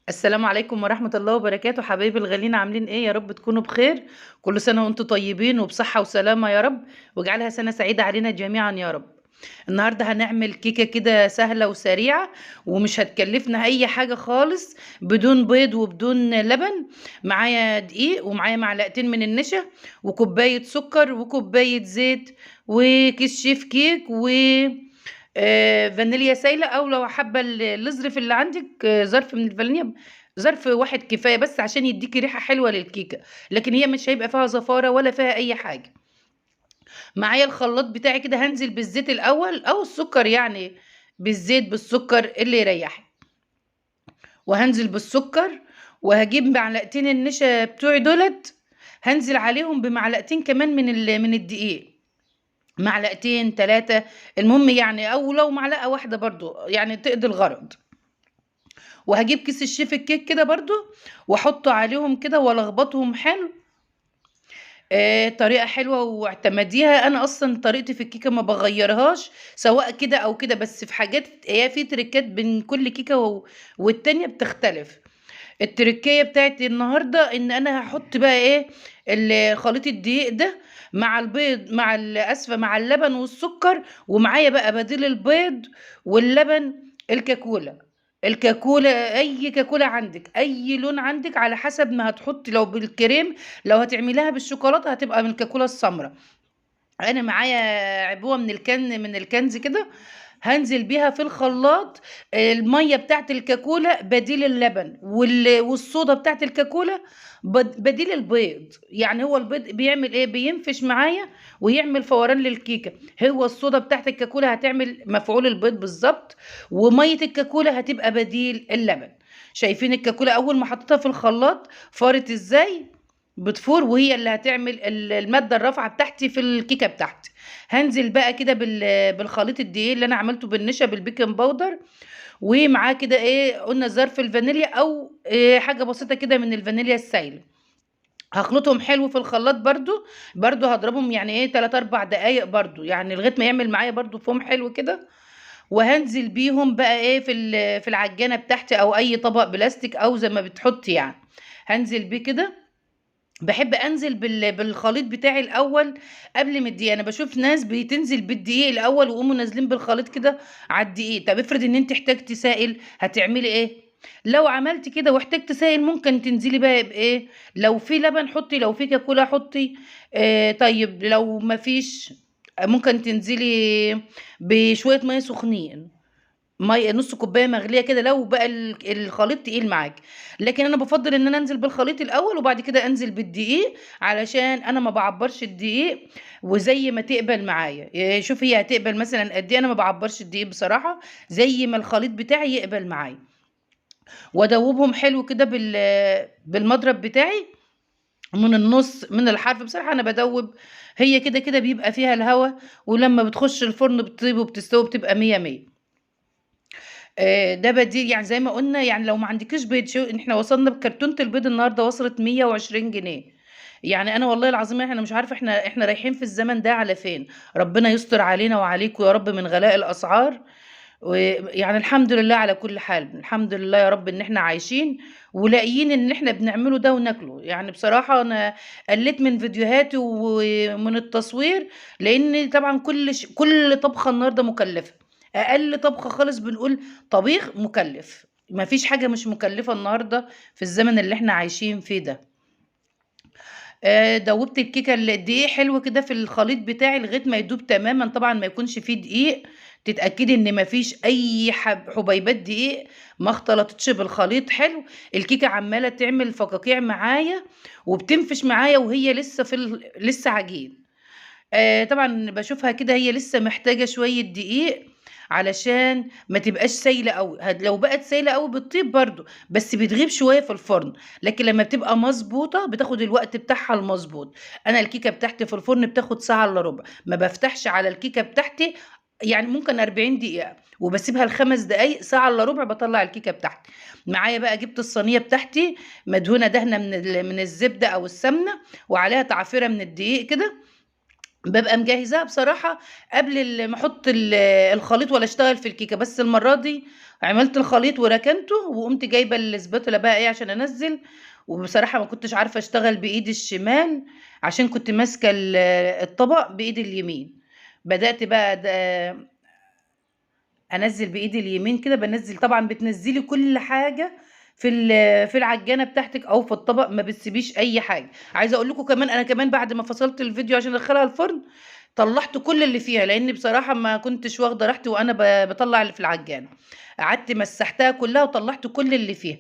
السلام عليكم ورحمة الله وبركاته. حبايبي الغاليين، عاملين ايه؟ يا رب تكونوا بخير. كل سنة وانتم طيبين وبصحة وسلامة يا رب، واجعلها سنة سعيدة علينا جميعا يا رب. النهاردة هنعمل كيكة كده سهلة وسريعة ومش هتكلفنا اي حاجة خالص، بدون بيض وبدون لبن. معايا دقيق ومعايا معلقتين من النشا وكوباية سكر وكوباية زيت وكيس شيف كيك و فانيليا سايلة، أو لو حابة الظرف اللي عندك، ظرف من الفانيليا، ظرف واحد كفاية بس عشان يديكي ريحة حلوة للكيكة، لكن هي مش هيبقى فيها زفارة ولا فيها أي حاجة. معايا الخلاط بتاعي كده، هنزل بالزيت الأول أو السكر، يعني بالزيت بالسكر اللي يريحك، وهنزل بالسكر وهجيب معلقتين النشا بتوعي دولت، هنزل عليهم بمعلقتين كمان من الدقيق، معلقتين 3 المهم يعني، او لو معلقه واحدة برضو يعني تقضي الغرض. وهجيب كيس الشيف الكيك كده برضو واحطه عليهم كده والخبطهم حلو. طريقه حلوة واعتمديها. انا اصلا طريقتي في الكيكه ما بغيرهاش سواء كده او كده، بس في حاجات هي في تريكات بين كل كيكة والتانية بتختلف. التركية بتاعت النهارده ان انا هحط بقى ايه خليط الدقيق ده مع البيض، مع اسفه، مع اللبن والسكر، ومعايا بقى بديل البيض واللبن الكاكولا. الكاكولا اي كاكولا عندك، اي لون عندك على حسب ما هتحطي. لو بالكريم، لو هتعمليها بالشوكولاته هتبقى من الكاكولا السمراء. انا معايا عبوة من الكنز كده، هنزل بيها في الخلاط. المية بتاعت الكاكولا بديل اللبن، والصودا بتاعت الكاكولا بديل البيض. يعني هو البيض بيعمل ايه؟ بينفش معايا ويعمل فوران للكيكه. هو الصودا بتاعت الكاكولا هتعمل مفعول البيض بالظبط، ومية الكاكولا هتبقى بديل اللبن. شايفين الكاكولا اول ما حطيتها في الخلاط فارت ازاي؟ بتفور، وهي اللي هتعمل المادة الرافعة بتاعتي في الكيكة بتاعتي. هنزل بقى كده بالخليط الدقيق اللي انا عملته بالنشا بالبيكنج باودر، ومعاه كده ايه قلنا ظرف الفانيليا او إيه حاجة بسيطة كده من الفانيليا السايلة. هخلطهم حلو في الخلاط برضو هضربهم يعني ايه 3-4 دقايق برضو، يعني لغاية ما يعمل معايا برضو فوم حلو كده. وهنزل بيهم بقى ايه في العجانة بتاعتي او اي طبق بلاستيك او زي ما بتحطي يعني. هنزل بيه كده. بحب انزل بالخليط بتاعي الاول قبل ما الدقيق. انا بشوف ناس بتنزل بالدقيق الاول ويقوموا نازلين بالخليط كده على الدقيق. طب افرض ان انت احتاجتي سائل، هتعملي ايه؟ لو عملتي كده واحتاجتي سائل ممكن تنزلي بقى بايه؟ لو في لبن حطي، لو في كاكولا حطي. طيب لو ما فيش ممكن تنزلي بشوية مية سخنين، مية نص كوباية مغليه كده لو بقى الخليط تقيل معاك. لكن انا بفضل ان انا انزل بالخليط الاول وبعد كده انزل بالدقيق، علشان انا ما بعبرش الدقيق، وزي ما تقبل معايا. شوف هي هتقبل مثلا قد ايه. انا ما بعبرش الدقيق بصراحة، زي ما الخليط بتاعي يقبل معايا. وادوبهم حلو كده بالمضرب بتاعي من النص من الحرف. بصراحة انا بدوب، هي كده كده بيبقى فيها الهوا، ولما بتخش الفرن بتطيب وبتستوي بتبقى مية مية. ده بديل يعني زي ما قلنا، يعني لو ما عندكيش بيض، شو احنا وصلنا بكرتونة البيض النهارده وصلت 120 جنيه. يعني انا والله العظيم احنا مش عارفه احنا رايحين في الزمن ده على فين. ربنا يستر علينا وعليكم يا رب من غلاء الاسعار. ويعني الحمد لله على كل حال، الحمد لله يا رب ان احنا عايشين ولاقيين ان احنا بنعمله ده وناكله. يعني بصراحة انا قلت من فيديوهاتي ومن التصوير، لان طبعا كل طبخه النهارده مكلفة. اقل طبخه خالص بنقول طبيخ مكلف، ما فيش حاجة مش مكلفة النهارده في الزمن اللي احنا عايشين فيه ده. دوبت الكيكه الدقيق حلو كده في الخليط بتاعي لغاية ما يدوب تماما. طبعا ما يكونش فيه دقيق، تتاكدي ان ما فيش اي حبيبات دقيق ما اختلطتش بالخليط. حلو. الكيكه عماله تعمل فقاقيع معايا وبتنفش معايا وهي لسه في لسه عجين. طبعا بشوفها كده هي لسه محتاجه شوية دقيق علشان ما تبقاش سايله قوي. لو بقت سايله قوي بتطيب برضو، بس بتغيب شوية في الفرن، لكن لما بتبقى مظبوطة بتاخد الوقت بتاعها المظبوط. انا الكيكه بتاعتي في الفرن بتاخد ساعة الا ربع، ما بفتحش على الكيكه بتاعتي يعني ممكن 40 دقيقة، وبسيبها لخمس دقايق، ساعة الا ربع بطلع الكيكه بتاعتي. معايا بقى جبت الصينية بتاعتي مدهونه دهنه من الزبدة او السمنة، وعليها تعفيره من الدقيق كده. بابقى مجهزاها بصراحة قبل ما أحط الخليط ولا أشتغل في الكيكة، بس المرة دي عملت الخليط وركنته، وقُمت جايبة السباتولا بقى إيه عشان أنزّل، وبصراحة ما كنتش عارفة أشتغل بإيدي الشمال عشان كنت ماسكة الطبق بإيدي اليمين. بدأت بقى أنزّل بإيدي اليمين كده، بانزّل طبعًا بتنزّلي كل حاجة في العجانة بتاعتِك أو في الطبق، ما بتسيبيش أي حاجة. عايزة أقول لكم كمان أنا كمان بعد ما فصلت الفيديو عشان أدخّلها الفرن، طلّعت كل اللي فيها، لإن بصراحة ما كنتش واخدة راحتي وأنا باطلّع اللي في العجانة. قعدت مسحتها كلها وطلّعت كل اللي فيها.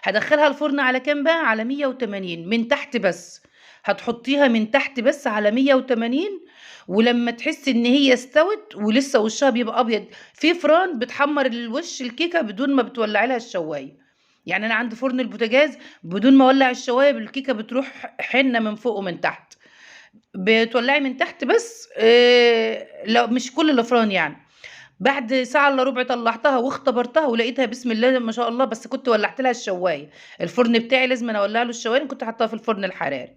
هادخّلها الفرن على كام بقى؟ على 180 من تحت بس، هتحطيها من تحت بس على 180، ولمّا تحسي إن هي استوت ولسه وشها بيبقى أبيض، في فران بتحمّر الوش الكيكة بدون ما بتولّعي لها الشواية، يعني أنا عندي فرن البوتاجاز بدون ما أولّع الشواية الكيكة بتروح حنة من فوق ومن تحت، بتولّعي من تحت بس، لو مش كل الأفران يعني. بعد ساعة إلا ربع طلّعتها واختبرتها ولقيتها بسم الله ما شاء الله، بس كنت ولّعت لها الشواية، الفرن بتاعي لازمًا أولّع له الشواية، كنت حاطاها في الفرن الحراري.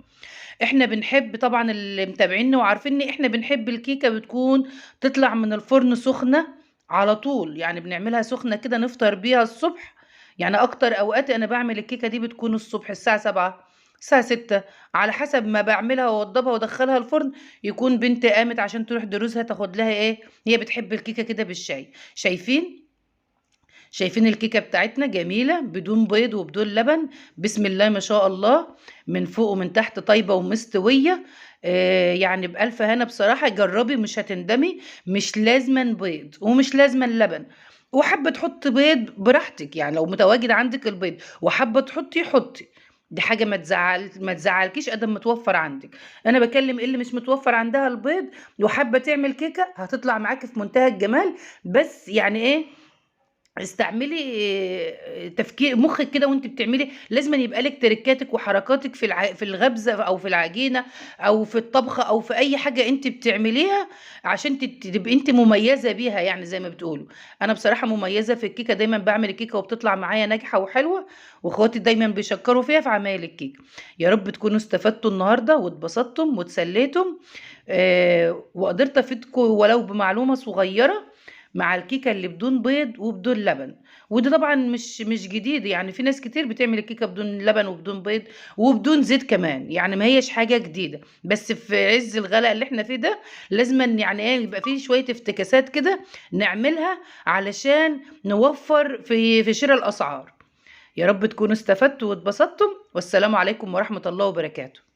إحنا بنحب طبعًا اللي متابعينّي وعارفينّي، إحنا بنحب الكيكة بتكون تطلع من الفرن سخنة على طول، يعني بنعملها سخنة كده نفطر بيها الصبح، يعني أكتر أوقات أنا باعمل الكيكة دي بتكون الصبح الساعة 7:00 الساعة 6:00 على حسب ما باعملها وأوضّبها وأدخّلها الفرن، يكون بنتي قامت عشان تروح دروسها تاخد لها إيه، هي بتحب الكيكة كده بالشاي. شايفين؟ شايفين الكيكة بتاعتنا جميلة بدون بيض وبدون لبن، بسم الله ما شاء الله، من فوق ومن تحت طيبة ومستوية، يعني بألف هنا بصراحة. جربي مش هتندمي، مش لازما بيض ومش لازما لبن، وحابة تحطي بيض براحتك، يعني لو متواجد عندك البيض وحابة تحطي حطي، دي حاجة ما تزعلكيش قد ما متوفر عندك. أنا بكلم اللي مش متوفر عندها البيض وحابة تعمل كيكة هتطلع معاكي في منتهى الجمال، بس يعني إيه، استعملي تفكير مخِّك كده وأنتِ بتعملي، لازمًا يبقى لِك تريكاتِك وحركاتِك في الغبزة أو في العجينة أو في الطبخ أو في أي حاجة أنتِ بتعمليها عشان تبقي أنتِ مميزة بيها، يعني زي ما بتقولوا. أنا بصراحة مميزة في الكيكة، دايمًا باعمل الكيكة وبتطلع معايا ناجحة وحلوة، واخواتي دايمًا بيشكروا فيها في عمايل الكيكة. يا رب تكونوا استفدتوا النهارده واتبسطتم واتسليتم، وقدرت أفيدكم ولو بمعلومة صغيرة مع الكيكة اللي بدون بيض وبدون لبن. وده طبعا مش جديد، يعني في ناس كتير بتعمل الكيكة بدون لبن وبدون بيض وبدون زيت كمان، يعني ما هيش حاجة جديدة، بس في عز الغلاء اللي احنا فيه ده لازما يعني ايه يبقى فيه شوية افتكاسات كده نعملها علشان نوفر في شراء الأسعار. يا رب تكونوا استفدتوا واتبسطتم، والسلام عليكم ورحمة الله وبركاته.